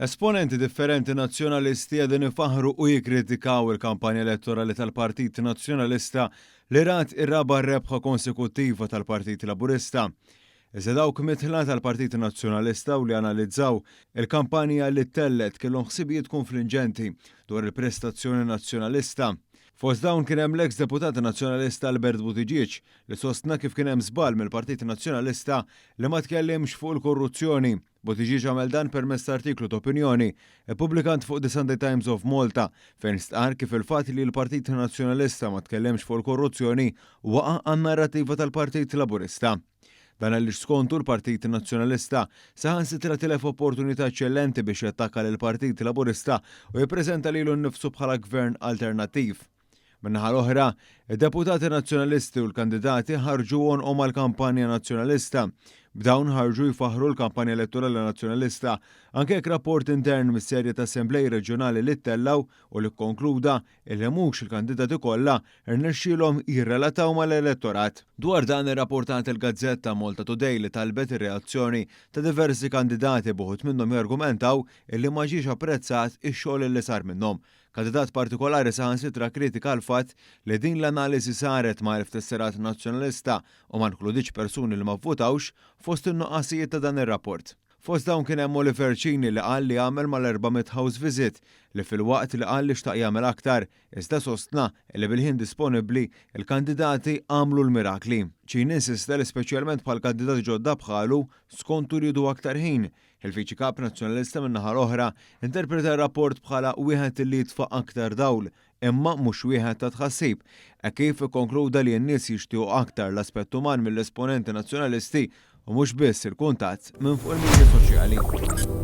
Esponenti differenti Nazzjonalisti qegħdin ifaħħru u jikkritikaw il-kampanja elettorali tal-Partit Nazzjonalista li rat ir-raba' rebħa konsekuttiva tal-Partit Laburista. Iżda dawk midħla tal-Partit Nazzjonalista u li analizzaw il-kampanja li ttellgħet kellhom ħsibijiet konflinġenti dwar il-prestazzjoni Nazzjonalista. Fost dawn kien hemm l-eks Deputat Nazzjonalista Albert Buttigieg li sostna kif kien hemm żball mill-Partit Nazzjonalista li ma tkellimx fuq il-korruzzjoni. Buttigieg għamel dan permezz ta' artiklu ta' opinjoni ppubblikat fuq The Sunday Times of Malta fejn stqarr kif il-fatt li l-Partit Nazzjonalista ma tkellimx fuq il-korruzzjoni waqa' għan-narrattiva tal-Partit Laburista. Dan għaliex skontu l-Partit Nazzjonalista saħansitra tilef opportunità eċċellenti biex jattakka lill-Partit Laburista u jippreżenta lilu nnifsu bħala gvern alternattiv. Min-naħa l-oħra, id-deputati Nazzjonalisti u l-kandidati ħarġu għonqhom għall-kampanja Nazzjonalista. B'dawn ħarġu jfaħħru l-kampanja elettorali Nazzjonalista anke jekk rapport intern mis-serje ta' assembleji reġjonali li ttellgħu u li kkonkluda illi mhux il-kandidati kollha rnexxielhom jirrelataw mal-elettorat. Dwar dan irrapportat il-gazzetta Malta Today li talbet ir-reazzjoni ta' diversi kandidati b'uħud minnhom jargumentaw illi ma ġiex apprezzat ix-xogħol illi sar minnhom. Kandidat partikolari saħansitra kkritika l-fatt li din l-analiżi saret ma' 1000 tesserat Nazzjonalista u ma nkludietx persuni li ma vvutawx fost in-nuqqasijiet ta' dan ir-rapport. Fost dawn kien hemm Oliver Cini li qal li għamel mal-400 house visit li filwaqt li qal li xtaq jagħmel aktar, iżda sostna li bil-ħin disponibbli il-kandidati għamlu l-mirakli. Cini insista li speċjalment bħal kandidati ġodda bħalu skontu riedu aktar ħin. Il-Viċi Kap Nazzjonalista min-naħa l-oħra interpreta r-rapport bħala wieħed li jitfa' aktar dawl imma mhux wieħed ta' tħassib, hekk kif ikkonkluda li n-nies jixtiequ aktar l-aspett uman mill-esponenti Nazzjonalisti u mhux biss il-kuntatt minn fuq il-midja soċjali.